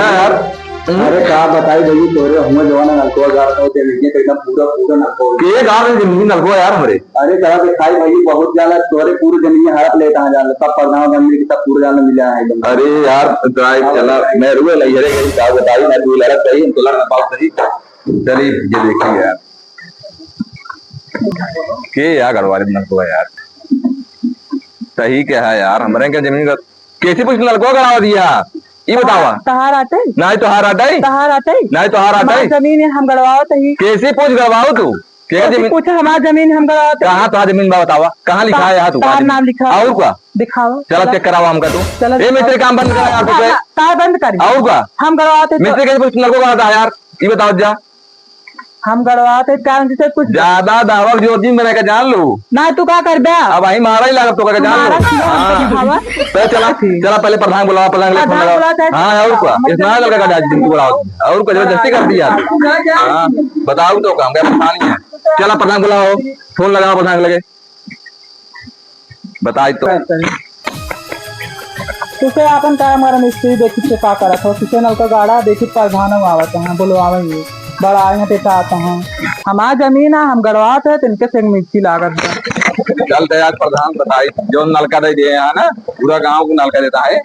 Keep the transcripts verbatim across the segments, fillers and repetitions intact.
हाँ यार। हम्म। अरे का बताई भैया, तोरे हुआ जवान नलकवा गाड़ था, जमीन के एकदम पूरा, पूरा नलकवा। के गाड़ रहे जमीन नलकवा यार हमरे? अरे का दिखाई भैया, बहुत ज्यादा तोरे पूरे जमीन हड़प लेता है जान, सब प्रधान बनने की सब पूरा जान मिला है एकदम। अरे यार, गाय हाँ, चला, बताइए। मैं रुए लई, अरे का बताई ना, तू लड़त रही, हम तो लड़ ना पाओ सही। चलिए, ये देखिए यार। के या गड़वारी नलकवा यार? सही के है यार, हमरे के जमीन का कैसे पूछ नलकवा गड़ावा दिया? ई बतावा। तहार आटे? नाहीं तोहार आटे? तहार आटे? नाहीं तोहार आटे? हमार जमीन है, हम गड़वावत ही। कैसे पूछ गड़वाओ तू? के कैसे जमीन? पूछा, हमार जमीन हम गड़वावत ही। कहाँ तोहार जमीन बा बतावा? कहाँ लिखा है यहाँ तू? तहार नाम लिखा है। और का? दिखावा। चला चला। चेक करावा हमका तू। चला ए मिस्त्री दिखावा। काम बंद करा यार तू। हाँ, हाँ, का बंद करी? और का? हम गड़वावत ही तो मिस्त्री कैसे पूछ नलकवा गड़ावा यार? ई बताओ जा। हम गड़वावत है, कारण से कुछ ज्यादा दावक जोर जिन बना के जान लो। ना, तू का करबे? अब वही मारा ही लागत तो का जान लो। मारा क्यों? हाँ। दिखावा। तो चला, चला पहले प्रधान बुलावा, प्रधान के लिए फोन प्रधान लगावा। बुलावा, चाहे हाँ, और क्या? मतलब इतना लड़का का डाल जिनको बुलाओ। और कुछ जबरदस्ती कर दिया। हाँ, बताओ तो काम, क्या परेशानी है? चला प्रधान बुलाओ, फोन लगावा प्रधान के लगे। बताई तो। तुसे आपन काम करम, मिस्त्री देखी से का करत हो, तुसे नलका गाड़ा देखी प्रधान आवत हैं, बुलवावे ही, बड़ा आए हैं, पेटा आते हैं। हमार जमीन है, हम गड़वात है, तिनके से मिर्ची लागत बा। चल तो यार प्रधान बताई, जो नलका दे दिए यहाँ ना, पूरा गाँव को नलका देता है।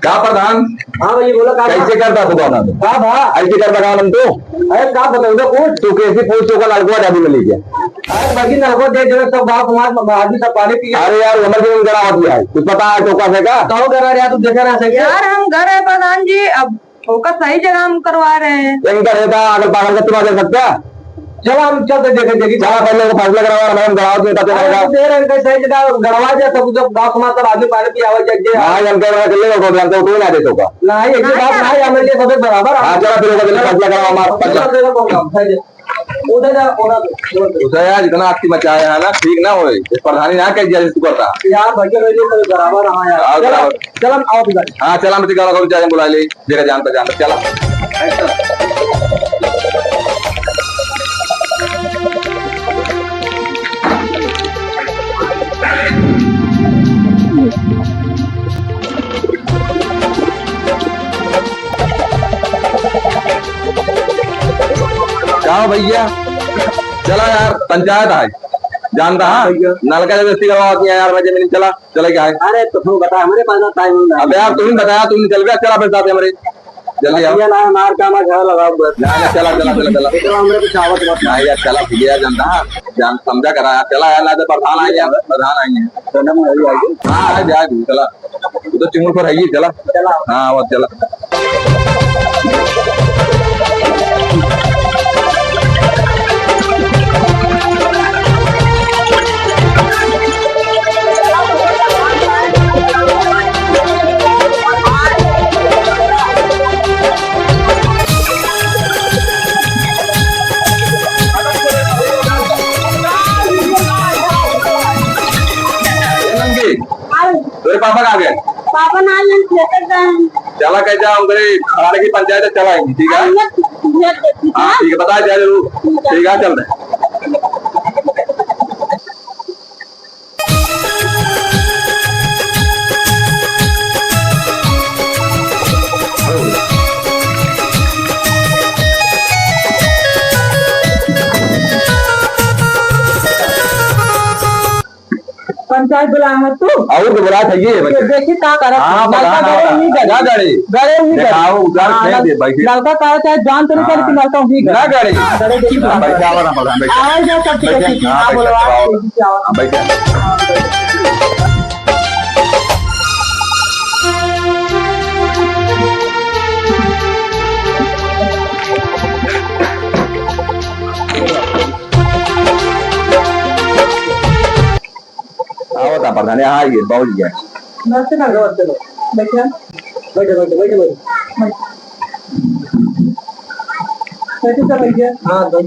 का प्रधान? हाँ भैया, बोला का कैसे बा? करता तू गाना? का बा? ऐसे करता गाना तू? अरे का बताऊँ ना कुछ? तू कैसे पूछ चुका नलकुआ दादी में लेके? अरे बाकी नलकुआ दे देवे सब गाँव समाज में आदमी सब पानी पिए। अरे यार, उमर की उनका होती है, कुछ पता है चौका से का? तो करा रहा तू देखा ना सके। यार हम घर है प्रधान जी, अब ओका सही जगह हम करवा रहे हैं। इनका रहता अगल बगल का तुम्हारा दे सकता? चला, हम चलते देखे, देखी। चला, पहले वो फैसला करावा, मैडम, गड़ावत नहीं था, अरे, तुम्हारा। तो दे रहे हैं, कहीं सही जगह गड़वा दिया, सब जब गाँव समाज सब आदमी पानी पियावे, जग जे। हाँ, हम कह रहे हैं, चले जाओ, तो हम तो उठो ही ना दे तो का। नहीं, ऐसी बात नहीं, हमारे लिए सब एक बराबर है। हाँ, चला, फिर होगा, चला, फैसला करावा, हमारा चला, फैसला। चला, चला, चला, चला। उधर जा, उधर। उसे यार, जितना आस्ती मचाया है ना, ठीक ना होए। ये प्रधानी ना कह दिया, जिसको करता। यार, भैया, भैया, सब बराबर है यार। हाँ, चला, बराबर। चला, आओ, इधर। हाँ, चला, मैं तो गाना खोल, जाके बुला ले। जगह जानता जानता चला। का भैया, चला यार, पंचायत आए, जानता है? हाँ भैया। नलका जबरदस्ती करवा दिया यार, मैं जमीन चला। चले क्या है? अरे तो तू बता, हमरे पास ना टाइम नहीं है। अबे यार, तुम बताया, तुम चल गया, चला फिर साथ हमरे। जल्दी आओ। भैया ना, हमार काम है, घर लगाओ बस। ना, ना, चला, चला, चला, चला। चलो, हमरे कुछ आवत मत। ना यार, चला, भैया जानता है, जान समझा करा यार, चला यार, ना तो प्रधान आएंगे, प्रधान आएंगे। तो ना, वही आएंगे। हाँ, आ जाए, चला। वो तो चुंगल पर है ही, चला। चला। हाँ, वो चला। नंगे। तोरे पापा कहाँ गए? पापा ना आए, हम खेते गए हैं। चला, कह जा, उधर ही खराड़े की पंचायत है, चला आएंगे, ठीक है? आएंगे, भेज देती हाँ, हूँ। ठीक है, बता दिया जरूर। ठीक है। ठीक है, चल रहे। पंचायत बुलाया है तू? और तो बुलाया था ये, ये बच्चे। देखी का करत हाँ, है। लड़का हाँ, गड़े हाँ, ही गड़े। ना गड़े। गड़े ही गड़े। दिखाओ, उधर हाँ, फेंक दे, लड़-, बैठे। लड़का कहा चाहे जान तो नहीं करे कि हाँ। लड़का ही गड़े। ना गड़े। गड़े देखी हाँ, बात। बैठा हुआ ना, प्रधान, बैठा। आवाज है सबसे बैठा, देखी, हाँ, हाँ, बैठा, बोलो, आप आओ। देखी क्या आवाज? हाँ, बैठा। आवत है प्रधान, हाँ, ये पहुँच गया। नमस्ते सर, नमस्ते सर। बैठिए। बैठो, बैठो, बैठो, बैठो। बैठो सर, बैठिए। हाँ, बैठो।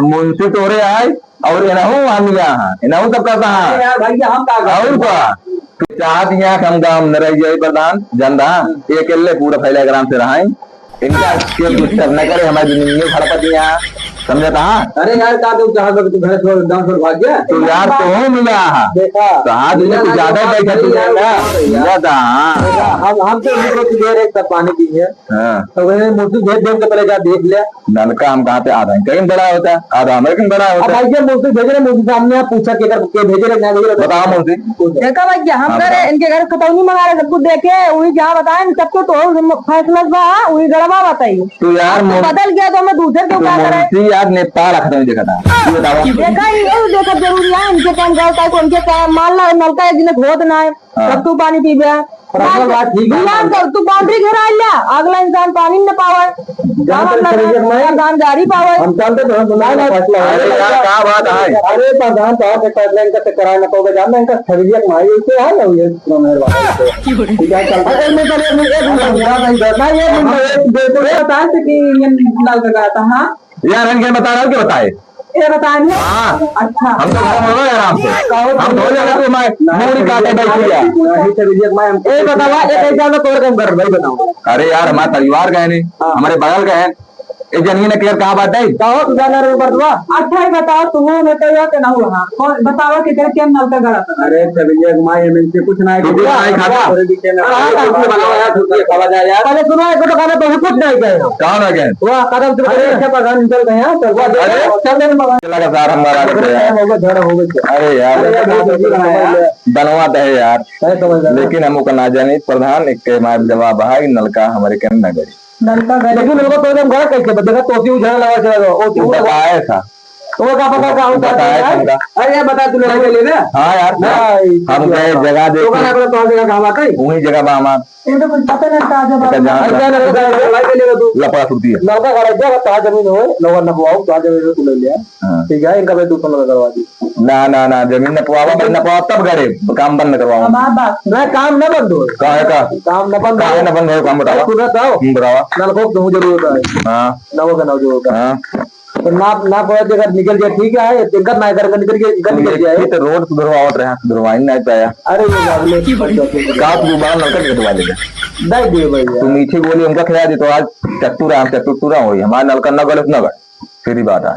मुंशी तोरे आए और इनहू हम यहाँ, इनहू सब कहता है। अरे यार भैया, हम का करें? और का? तू चाहत यहाँ कि हम गाँव में न रह जाए प्रधान, जनता, ये अकेले पूरा फैला ग्राम से रहाई। इनका के कुछ कर न करे, हमारी जमीन में खड़पत यहाँ, समझता है? अरे यार, का तू चाहत हो कि तू घर छोड़, गाँव छोड़ भाग गया? तो यार, तू मिला है। देखा। तो हाथ में कुछ ज्यादा ही बैठा तू यार, ना, यार। समझता है? देखा, हम, हम तो इनको दे रहे, सब पानी पी है। हाँ। तो वही मुंशी भेज दे, उनके पहले जा देख ले। नलका हम कहाँ पे आ रहे हैं? कहीं बड़ा होता है, आ रहा है, कहीं बड़ा अब होता है। भाई, ये मुंशी भेज रहे, मुंशी सामने आप पूछा, केकर, के भेज रहे, ना भेज रहे। बताओ मुंशी। पूछो। देखा भैया, हम हाँ, करे, बताओ। इनके घर खतौनी मंगा रहे, सबको देखे, वही जहाँ बताए, सबको तो फैसला बा, वही गड़बा बताई। तो यार, अब तो मुं-, बदल गया, तो हमें दूसरे के तो ऊपर करे। मुंशी यार, नेपाल रखता हूँ, देखा था। ये बताओ। देखा, ये देखा जरूरी है, इनके काम गलत है, उनके काम, मान लो, नलका एक दिन होत ना है। हाँ। तब तू पानी पीबे। प्रज्वल बात ठीक है। गुलाम कर, तू boundary घेरा लिया, अगला इंसान पानी न पावे। जहाँ तक सही है, मैं प्रधान गाड़ी पावे। हम जानते तो हैं, तुम्हारा अरे फैसला है। अरे यार, का बात है? अरे प्रधान, तो आप फैसला इनका से करा न पाओगे, जानते हैं, इनका सही है, मैं ये तो है ना, ये मेहरबानी से। ठीक है, चल। अरे, मैं तो, मैं, एक मिनट, मैं एक मिनट, एक, दो, दो, ये बताए थे कि ये नल का था, हाँ? यार, इनके बता रहा हूँ कि बताए। ये बताए नहीं? हाँ। अच्छा। हम तो घर में हो आराम से। कहो हम धो जाएगा तो मैं नहीं, मूड़ी काटे बैठी है। नहीं, चलिए, मैं हम ए बतावा, एक ऐसा तो तोड़ के हम घर भाई बताओ। अरे यार, हमारे परिवार का है नहीं, हाँ। हमारे बगल का है। ये जमीन है, clear कहाँ बात है? कहो तू जाना रे बर्दवा। अच्छा ही बताओ, तू हो, मैं तो यो के ना हुआ। कौन बतावा कि तेरे क्या नल का गड़ा था? अरे, चलिए, मैं ये मिलके कुछ ना है। तू कुछ ना है खाता? अरे, बीच में हाँ, हाँ, हाँ। बनाओ यार, तू ये खावा जाए यार। पहले सुनो, एक तो खाना तो कुछ नहीं गए। कहाँ ना गए? वाह, कदम से अरे, अच्छा प्रधान निकल गए हैं, चल, वाह, अरे, चल, चल, चल, चला का सार हमारा आ गया। हो गया, झड़ हो गया। अरे यार, अरे, यार, बात हो गया यार। बनवा दे यार। नहीं समझ रहा। लेकिन हम ओकर ना जानी, प्रधान एक के हमारे जवाब है, नलका हमारे के ना गड़ी। नलका गड़ी। लेकिन नलका तो एकदम गड़ा कैसे? देखा, तोसी उझाड़ा लगा चला गया, ओ, तू बताए था। तो वो का पता का होता बताए था यार? तुमका। अरे यार, बता, तू लोग ले ले ना। हाँ यार, ना, हम गए जगह तो देखी। का ना, तो जगह कहाँ बात है? वही जगह बा हमार। ये तो कुछ पता नहीं, ताजा बात। अच्छा, जान अरे, क्या ना, लड़का लड़का लड़का ले ले तू। लपड़ा सुनती है। लड़का का लड़का, ताजा जमीन हो, लड़का नपवाओ, ताजा जमीन हो, तू ले ले। हाँ। ठीक है, इनका भाई दूसरा लड़का करवा दी। ना, ना, ना, जमीन नपवावा, भाई नपवावा तब गड़े, काम बंद करवावा। हमार बात सुन। ना, काम ना बंद हो। का है का? काम ना बंद का हो। है ना बंद हो, काम बतावा। सुना था। हम्म, बतावा। नलको तुम जरूरत है। हाँ। नवो का नव जरूरत है। हाँ। तो नाप, नाप वाला जगह निकल गया, ठीक है, दिक्कत ना कर, निकल गया, निकल गया है। ये तो रोड सुधरवावत रहे, सुधरवाई नहीं पाया। अरे, ये बात नहीं। का तू बड़ा नलका के दिवा देगा? दे दिए भैया। तू मीठी बोली हमका खिला दे तो आज चट्टू राम, चट्टू टूरा होई। हमारा नलका न गलत न गए, सीधी बात है।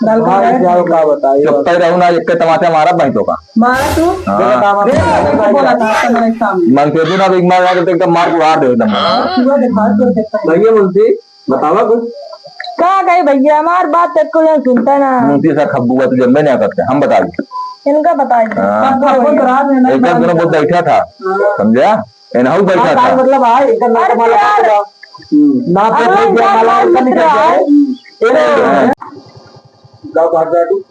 नलका हमारे गलत क्या नहीं। का बताइए। चुप्पे रहो ना, एक के तमाचा मारा भाई तो का। मारा तू? हाँ। देख, देख, देख, बोला था, तो मेरे सामने। मन से भी ना, एक मार, मार, एकदम मार उड़ा दे एकदम। हाँ, तू दिखा, तू दिखा। भैया मुंशी, बतावा कुछ। का कही भैया, हमार बात तक कोई सुनता ना। मुंशी सा खब्बू का तुझे मैं नहीं करते, हम बता दें। इनका बताइए। हाँ। खब्बू तो रात में नहीं एक बार दोनों बहुत बैठा था, हाँ। समझा? एनहू बैठा हाँ, था। मतलब, हाँ, इनका नाम अरे मालूम यार। होगा। हम्म। ना तो अरे, कोई इनका माला नाम ऐसा नहीं मित्र करता है। है। हम्म। एक हाँ। का बात है तू?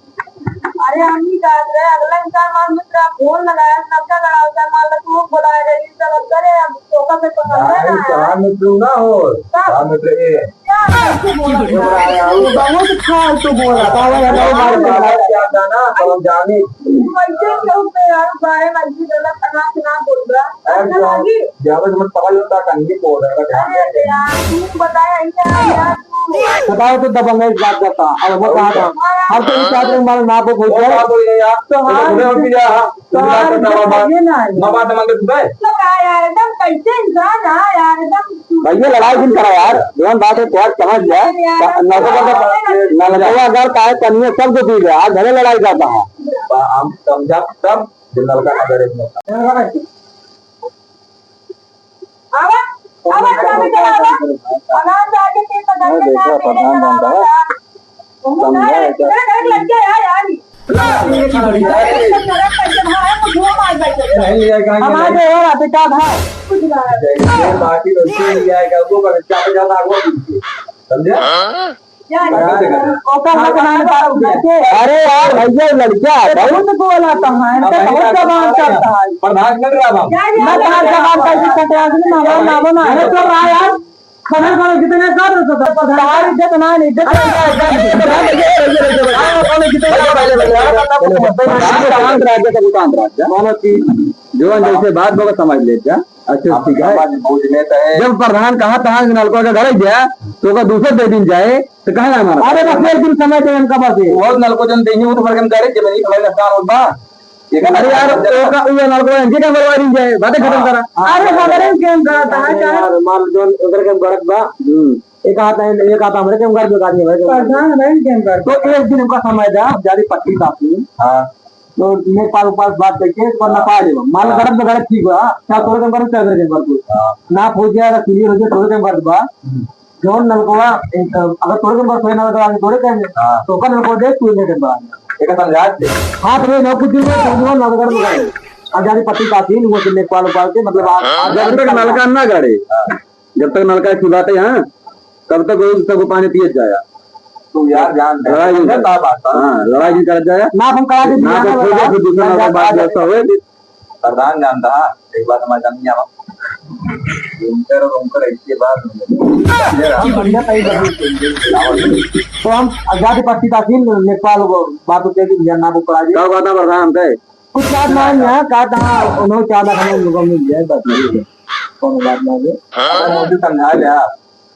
अरे, हम ही बात रहे, अगला इंसान मान मित्र फोन लगाया, नलका गड़ा होता है, मान लो तू बोला है, ये सब अब करे, अब ओका से पकड़ लेना है। साहब मित्र ना हो, का? साहब मित्र ये। क्या फालतू बोला था? बहुत फालतू बोला था। बाबा, बाबा, बाबा, बाबा, क्या था ना, तो हम जाने। कैसे क्यों पे यार, बारे में ऐसी गलत कहाँ से ना बोल रहा? अरे, अच्छा जो लगी? ज्यादा मत पकड़ लेता, टंगी को उधर का ध्यान अरे दे। यार, तू बताया ही ना यार, तू। बताओ तो दबंग है इस बात का था। अब वो कहा था, हाँ यार। हर कोई चाहते हैं हमारा नाम को भूल जाए। तो हाँ। तो हाँ। तुम्हारा तो बाबा, ये ना है। बाबा तो मंदिर पे। तो का यार, एकदम कैसे इंसान है यार, एकदम। भैया, लड़ाई जिन करा यार, जवान बात है, प्यार समझ लिया। अरे यार, नलका, नलका अगर पाए, तनिए सब जो पी गया, आज भले लड़ाई करता है। हम समझा तब, जो नलका का दर्द होता है। आवा, आवा, सामने चला आवा। अनाज आके खेत में वो देखो, प्रधान बनता है। समझा है क्या? लग गया यार, यार। हमारे और अधिकार है। बाकी बच्चे नहीं आएगा, वो बच्चा पे ज्यादा आगे बढ़ गया। समझा? ओकर हक ना है। अरे यार भैया, लड़का बहुत बोला था, हाँ, इनका बहुत जबान चलता है। प्रधान कर रहा था। ना प्रधान जबान का इसी पटवास में ना, ना, ना, ना। अरे तो रहा यार, खबर करो, कितने साल हो चुका? प्रधान इज्जत ना, नहीं, इज्जत ना। कौन चीज? जौन जैसे बात बोला समझ लेते हैं। अच्छा, हम ठीक है। समझ बूझ में तो है। जब प्रधान कहा तहाँ से नलको का गरज जाए, तो ओका दूसर दे दिन जाए, तो कहाँ जाए हमारा? अरे, बस एक दिन समय दे हमका बस ये। वो नलको जन देंगे, वो तो भर के हम गरज जब नहीं, हमारे नुकसान होत बा। ये अरे यार, ओका, वो नलको इनके क्या बर्बाद दिन जाए, बातें खत्म करा। हाँ। अरे, हमारे क्या हम करता है, अरे क्या? यार, मान लो, जौन उधर के हम गरज बा। हम्म। एक हाथ है, एक हाथ हमरे के हम गरज बा, आदमी भाई। प्रधान है इनके हम गरज। तो एक दिन हमका समय दे, हम जारी पट्टी काटी। हाँ। तो लेखपाल उपाल बात करके एक बार नपा लेबा। माल हाँ। गलत में गलत ठीक बा, चाहे तोरे के गलत, चाहे मेरे के गलत। हाँ। नाप हो गया, अगर clear हो गया, तोरे के गलत बा। हम्म। जौन नलकवा, अगर तोरे के गलत होए ना, तो आगे तोरे के हाँ। तो ओकर नलकवा दे, तू लेके बा। एक समझा दे। हाँ, तो ये ना कुछ दिन में समझ में ना गड़बड़। अब जारी पट्टी काटी, वो से लेखपाल उपाल के, मतलब, आप जब तक नलका ना गड़े। हाँ। जब तक नलका की बात है, हाँ, तब तक वही सबको पानी पिए जाया। तू यार जान दे। लड़ाई नहीं समझे कर-, का बात है? हाँ, लड़ाई नहीं कर जाया। ना हम करा के ना दिया तो ना खोजे, लगा। फिर दूसरा ना ना बात बात जैसा होए। प्रधान जानता है, एक बात हमारे समझ में आवा। उनकर और उनकर ऐसी बात नहीं है। हम समझे भाई, बड़ी तो हम आजादी पट्टी का सीन, लेखपाल को बात होते कि भैया ना वो करा दे। क्या बात है प्रधान, हम कहे? कुछ बात ना है, यहाँ का था, उन्होंने क्या था, हमें लोगों में दिया है, बस यही है। कौन बात ना है? अरे, मुझे समझा ले आप।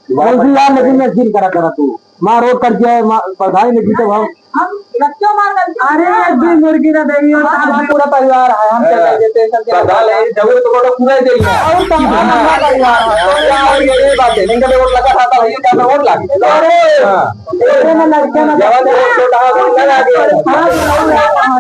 मुझे यार, लेकिन मैं जिन करा, करा तू। मार रोड कर दिया है, मार, बधाई नहीं जीते हम। हम रखो मार कर दिया। अरे, एक भी मुर्गी ना देगी, और हाँ, हम पूरा परिवार है, हम चले हाँ। जाते हैं, सब चले प्रधान जाते हैं। है, जरूर तो बोलो, पूरा ही देगी। और कम से कम हाँ। पूरा परिवार है। हाँ, ये बात है, इनका वोट लगा था, तो ये क्या वोट लगा? अरे, हाँ। अरे, ना लड़के ना जवान बच्चे। वोट तो कहाँ से लगा दिया? हाँ, हाँ, हाँ।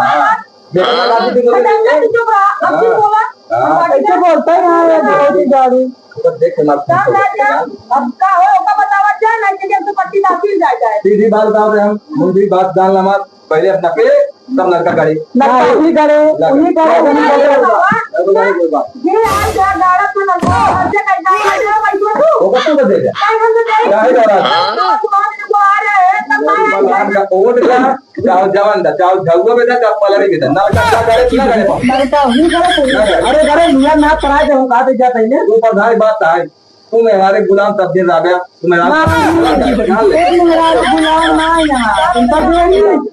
हाँ। बेटा, राजनीति को लेके चुप रहा, अब क्यों हाँ। बोला? हाँ। ऐसे बोलता है यहाँ, ये बहुत ही गाड़ी। तो देख, हम आपको कहाँ जा, जा? अब का हो, ओका बतावा, जा, नहीं तो जब तो पट्टी तहसील जा जाए। सीधी बात बताओ रे हम, मुंशी बात जान ला मत, पहले अपना पे, तब लड़का गाड़ी। लड़का हाँ। उही करे, लड़का उही करे, लड़का उही करे। लड़का गाड़ी कोई बात। ये आज जा गाड़ा तो लड़का, आज जा गाड़ी, गाड़ी, गाड़ी, गाड़ी, गाड़ी। वो कब तक दे दे? टाइम हम तो दे। क्या है गाड़ा? हाँ, तुम्हारे को आ रहे हैं, तब वो मैं भगवान का वोट का चाहे जवान दा, चाहे झउआ बेटा, चाहे पलरी बेटा, नलका का करे, ना करे पाओ। नलका ही करे तो। ना करे। अरे, अरे, मियाँ ना पढ़ाए दे, हम कहा दे जा पहले। ऊपर धारी बात है, तू मेहरारू गुलाम तब दिन राबे, तू मेहरारू हाँ। गुलाम तब दिन राबे। ए, मेहरारू गुलाम ना यहाँ, तुम तब दिन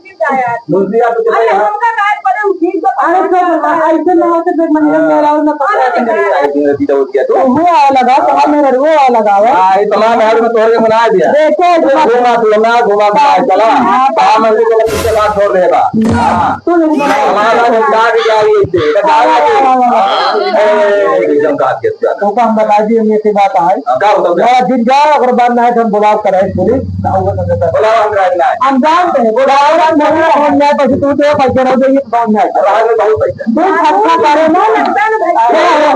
मुंशिया तो अरे, चले यहाँ। हमका काहे पड़े, उठी तो अरे, तो ऐसे ना होते, फिर मन में हाँ। मेहरारू ना पकड़ा अरे, करते। अरे, अरे, अरे, तो हुआ लगा, तो हाँ। मेहरारू हुआ लगा, हाँ। हाँ, ये तमाम मेहरारू में तोहरे के बना दिया। देखो, ये घुमा, घुमा, घुमा, घुमा, घुमा, चला। हाँ, हाँ, मैं भी चला, पीछे बात छोड़ देगा। हाँ। तू नहीं बना। हमारा वो काट गया ये से, ये काट गया। हाँ, हाँ, हाँ, हाँ। ए, एकदम काट गया। तो हम बता दिए, हम ये से बात है। हाँ, क्या होता है? मेरा दिन जाए, अगर बात ना है, तो हम बुलाओ, कराए पुलिस। बुलाओ, हम कराए ना। हम जानते हैं, वो ड्राइवर हम बोल रहे हैं, हम जाए, पैसे तू दे, पैसे ना दे, ये बात ना है। रात में बहुत पैसे। दो खर्चा करे ना, लगता है ना भाई। अरे, अरे,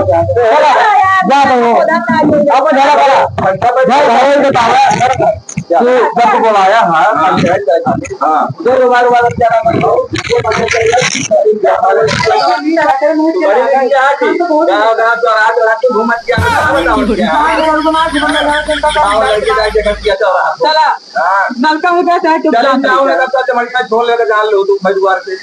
अरे, जा रहे हो। अब जा रहा है। भाई, भाई, बताओ। तू जब बुलाया, हाँ, हाँ। दो बार, बार क्या नाम है? बड़ी लड़की आ गई। गाँव, गाँव, चौराहा, चौराहा पे घूमत क्या? गाँव लेके जाके घटिया चौराहा। चला। हाँ। नलका हो गया, चाहे चुप चलो, चाप जाओ, है। नलका तो चमड़िया छोड़ लेके जान लो, तू मजदूर से।